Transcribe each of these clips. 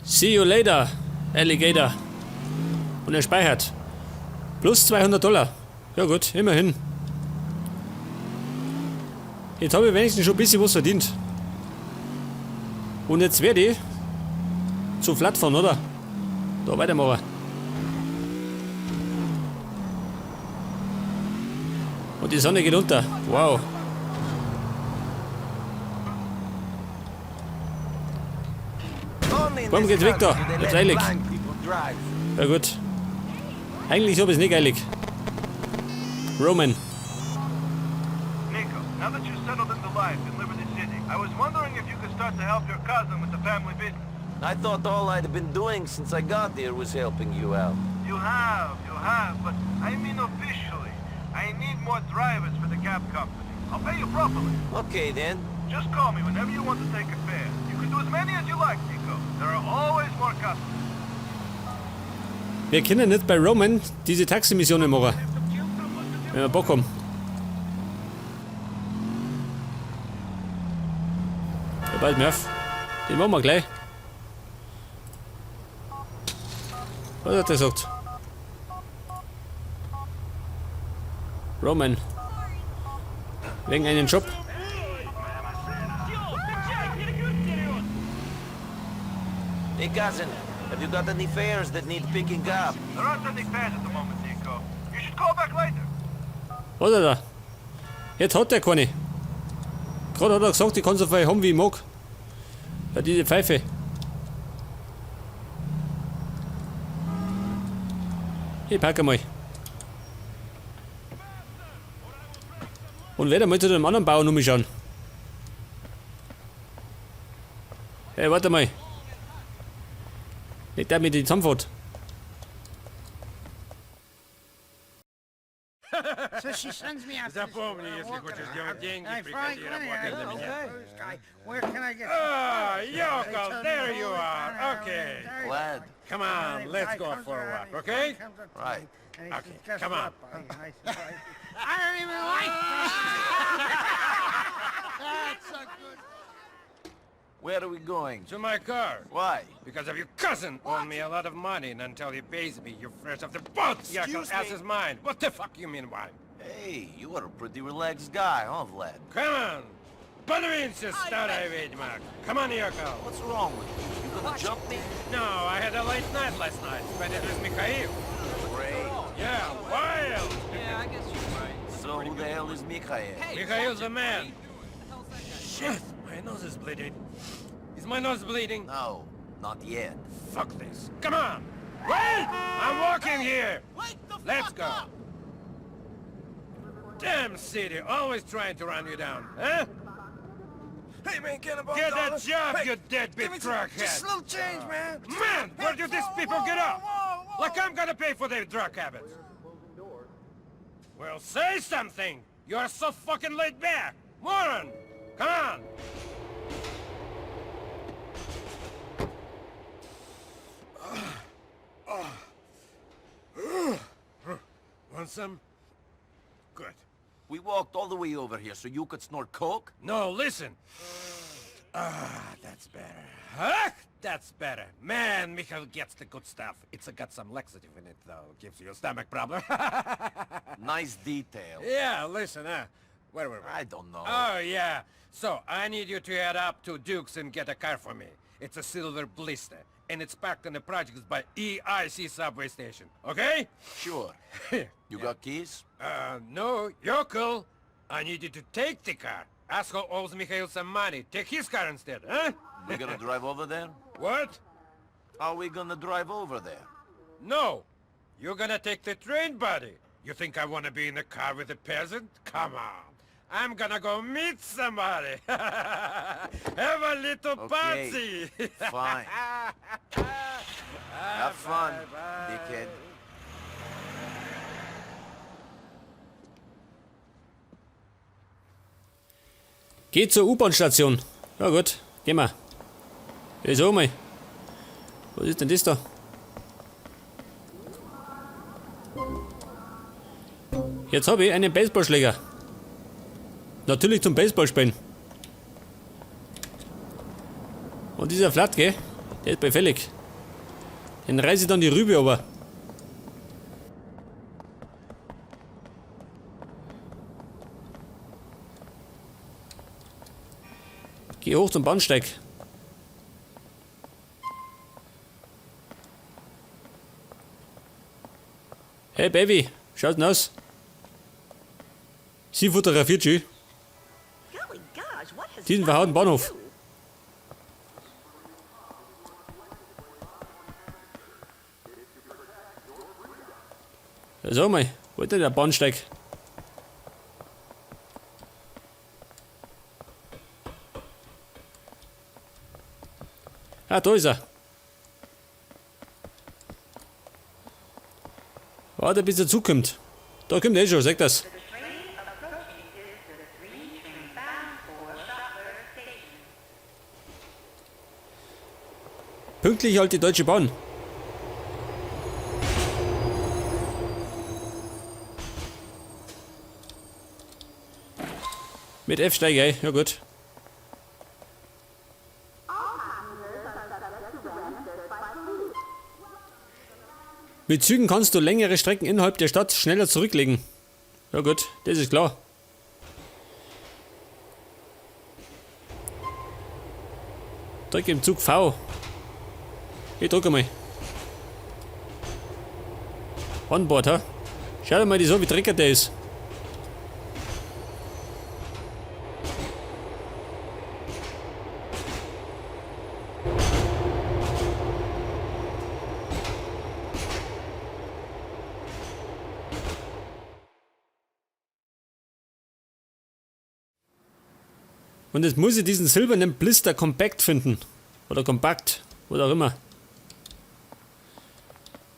See you later, Alligator. Und er speichert. Plus 200 Dollar. Ja gut, immerhin. Jetzt habe ich wenigstens schon ein bisschen was verdient. Und jetzt werde ich zu Vlad fahren, oder? Da weitermachen. Und die Sonne geht unter. Wow. Only in Komm, this geht's weg da. country do they Jetzt let eilig. blind people drive. Ja gut. Eigentlich habe ich es nicht eilig. Roman. Nico, now that you're settled into life in Liberty City, I was wondering if you could start to help your cousin with the family business. I thought all I'd been doing since I got here was helping you out. You have, but I mean officially. I need more drivers for the cab company. I'll pay you properly. Okay then. Just call me whenever you want to take a fare. You can do as many as you like, Nico. There are always more customers. Wir können nicht bei Roman diese Taximissionen machen. Wenn wir Bock haben. Ja, bald mir auf. Den machen wir gleich. Was hat er gesagt? Roman. Wegen einem Job. Hey cousin, have you got any fares that need picking up? There aren't any fares at the moment, Nico. You should call back later. Was hat er? Jetzt hat er keine. Gerade hat er gesagt, ich kann so viel haben, wie ich mag. Ja, diese Pfeife. Ich packe mal. Und werde mal zu dem anderen Bauern umschauen. Hey, warte mal. Nicht der mit die zusammenfährt. So she sends me out to this Запомни, если walking хочешь around, делать деньги, and I приходи find работать Lenny, для I меня. go, "Who's guy? Where can I get Ah, some Yoko, They tell me there you all the are. time, Okay. there you Glad. are. Come on, And the let's guy go comes for a around, walk, and okay? he comes up to Right. me, and he Okay, says, "Guess come on. what, buddy?" And I said, I don't even like That's a good Where are we going? To my car. Why? Because of your cousin owed me a lot of money, and until he pays me, you're fresh off the boat. Yokel Excuse ass me. is mine. What the fuck you mean, why? Hey, you are a pretty relaxed guy, huh, Vlad? Come on! Подвинься, старая ведьма! Come on, Yokel! What's wrong with you? You gonna jump me? No, I had a late night last night. Spent it with Mikhail. Great. Yeah, wild! So who the hell is Mikhail? Mikhail's a man. Shit, my nose is bleeding. Is my nose bleeding? No, not yet. Fuck this. Come on! Wait! I'm walking here! Let's go! Damn city, always trying to run you down, huh? Hey man, can I borrow Get a dollar? a job, Hey, you deadbeat give me some- crackhead! Just a little change, man. Man, where do these people get off? Like I'm gonna pay for their drug habits. Well, say something! You're so fucking laid back! Moron! Come on! Want some? Good. We walked all the way over here so you could snort coke? No, listen. Ah, that's better. Huh? That's better. Man, Mikhail gets the good stuff. It's got some laxative in it, though. Gives you a stomach problem. Nice detail. Yeah, listen, huh? Where were we? I don't know. Oh, yeah. So, I need you to head up to Duke's and get a car for me. It's a silver blister, and it's parked in the projects by EIC subway station. Okay? Sure. You got keys? No, Yokel. I need you to take the car. Asshole owes Mikhail some money. Take his car instead, huh? We gonna drive over there? What? Are we gonna drive over there? No! You're gonna take the train, buddy! You think I wanna be in the car with a peasant? Come on! I'm gonna go meet somebody! Have a little Okay, party! fine. Have fun, dickhead. Geh zur U-Bahn-Station. Ja gut, gehen wir. Wieso mal? Was ist denn das da? Jetzt habe ich einen Baseballschläger. Natürlich zum Baseballspielen. Und dieser Flat, gell? Der ist befällig. Den reiß ich dann die Rübe aber. Geh hoch zum Bahnsteig. Hey Baby, schaut denn aus? Sie fotografiert schön. Diesen verhauten Bahnhof. Ja, sag mal, wo ist denn der Bahnsteig? Ah, da ist er. Warte, bis er zukommt. Da kommt er schon, sag das. Pünktlich halt die Deutsche Bahn. Mit F steige ich, ja gut. Mit Zügen kannst du längere Strecken innerhalb der Stadt schneller zurücklegen. Ja gut, das ist klar. Drücke im Zug V. Ich drücke mal. Onboard, ha? Schau dir mal die so, wie dreckig der ist. Und jetzt muss ich diesen silbernen Blister Compact finden. Oder kompakt. Oder auch immer.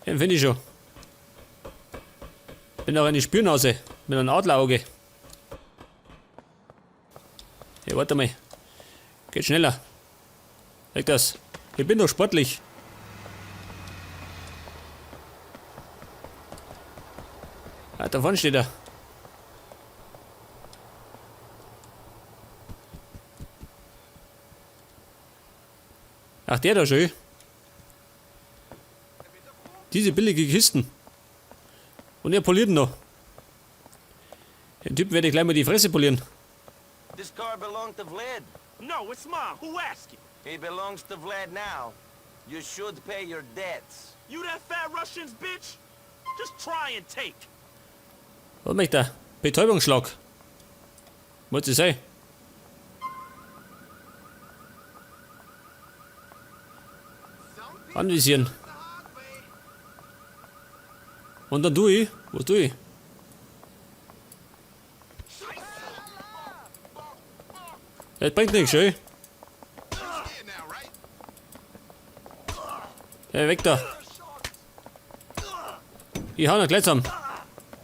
Den finde ich schon. Bin auch eine Spürnase. Mit einem Adlerauge. Hey, warte mal. Geht schneller. Weg das. Ich bin doch sportlich. Ah, da vorne steht er. Ach, der da schön. Diese billige Kisten. Und er poliert noch. Den Typen werde ich gleich mal die Fresse polieren. This car belonged to Vlad. No, it's mine. Who asked you? He belongs to Vlad now. You should pay your debts. You that fat Russian's bitch? Just try and take. Was möchte er? Betäubungsschlag. Muss das sein? Anvisieren. Und dann tu ich. Was tu ich? Das bringt nichts, schön. Hey, weg da. Ich hau noch gleich zusammen.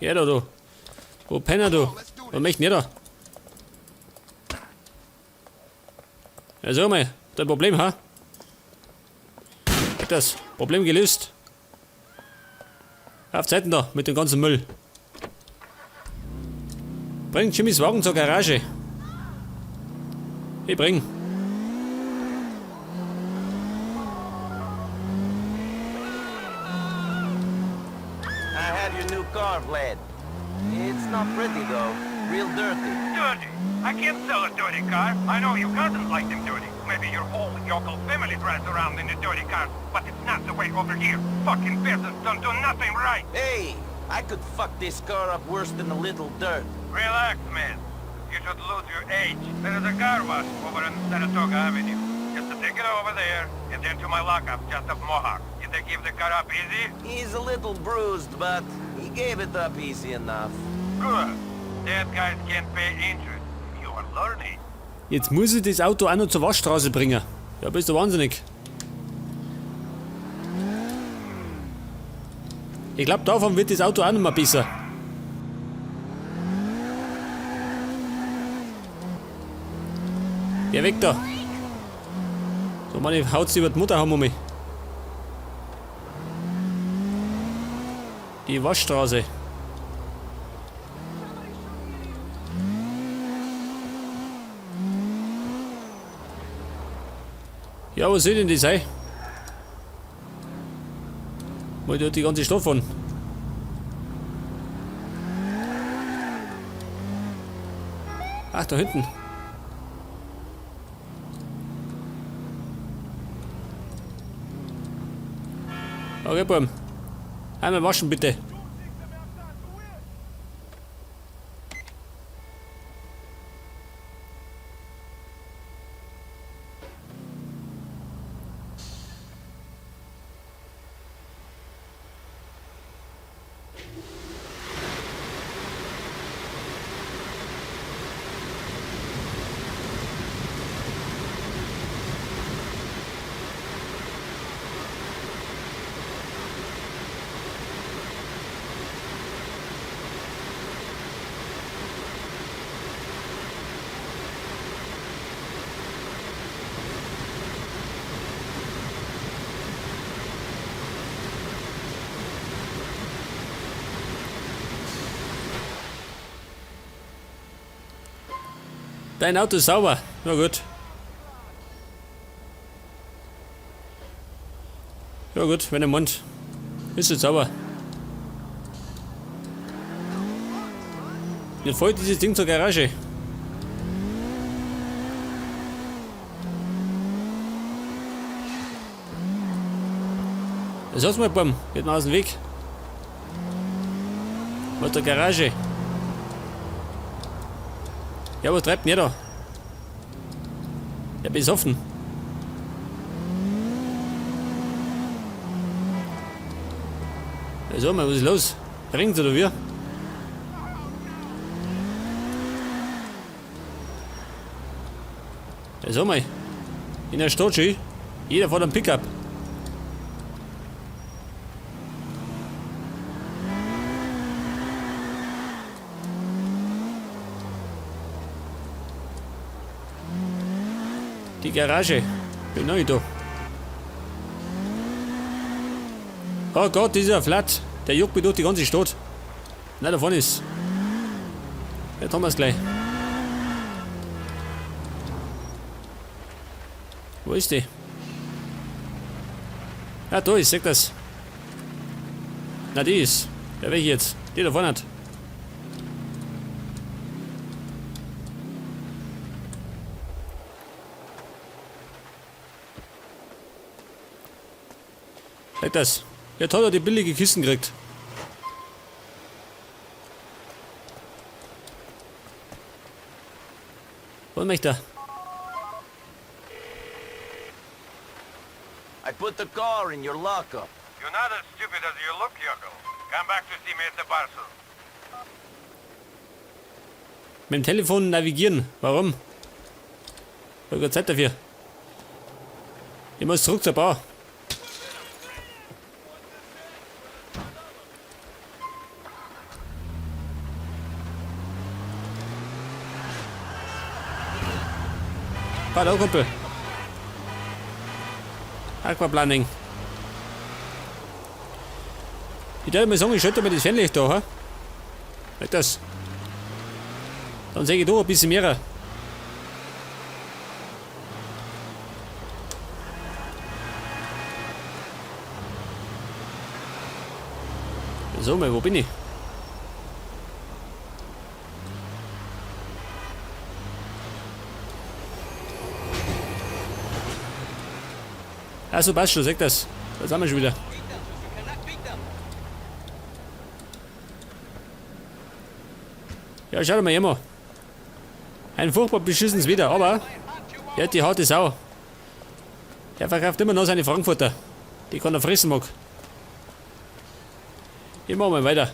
Ja, da, du. Wo Penner, du? Was möchte denn der da? Ja, sag mal, dein Problem, ha? Das Problem gelöst. Auf Zeiten da, mit dem ganzen Müll. Bring Jimmys Wagen zur Garage. Ich bring. I have your new car, Vlad. It's not pretty though. Real dirty. Dirty! I can't sell a dirty car. I know your cousins like them dirty. Maybe your whole yokel family drives around in a dirty car, but it's not the way over here. Fucking peasants don't do nothing right. Hey, I could fuck this car up worse than a little dirt. Relax, man. You should lose your age. There is a car wash over on Saratoga Avenue. Just to take it over there and then to my lockup just off Mohawk. Did they give the car up easy? He's a little bruised, but he gave it up easy enough. Good. Dead guys can't pay interest. You are learning. Jetzt muss ich das Auto auch noch zur Waschstraße bringen. Ja, bist du wahnsinnig. Ich glaube, davon wird das Auto auch noch mal besser. Geh weg da. So, meine haut's über die Mutter haben um mich. Die Waschstraße. Ja, wo soll denn das sein? Mal durch die ganze Stadt fahren. Ach, da hinten. Okay, Buam. Einmal waschen, bitte. Dein Auto ist sauber. Na gut. Ja gut, wenn er Mund. Ist jetzt sauber. Mir folgt dieses Ding zur Garage. Das war's mal, Bumm. Geht mal aus dem Weg. Was der Garage? Ja, was treibt denn ihr da? Ja, besoffen. Ja, sag mal, was ist los? Ringt oder wie? Ja, sag mal. In der Stadt schon. Jeder fährt einen Pickup. Die Garage. Bin neu da. Oh Gott, dieser Flat. Der juckt mich durch die ganze Stadt. Nein, da vorne ist. Jetzt haben wir's gleich. Wo ist die? Ja, da ist, sag das. Na, die ist. Ja, welche jetzt? Die da vorne hat. Sag das. Jetzt hat er die billige Kisten gekriegt. Was möchte er? I put the car in your lockup. You're not as stupid as you look, Yokel. Come back to see me at the bar soon. Mit dem Telefon navigieren. Warum? Ich hab keine Zeit dafür. Ich muss zurück zur Bar. Hallo Kumpel. Aquaplaning. Ich darf mal sagen, ich schalte mir das Fernlicht da, ha? Nicht das. Dann sehe ich doch ein bisschen mehr. So, mal, wo bin ich? Also passt schon, sag das. Da sind wir schon wieder. Ja, schau doch mal immer. Ein furchtbar beschissenes Wetter, aber er hat die harte Sau. Er verkauft immer noch seine Frankfurter. Die kann er fressen mag. Ich mach mal weiter.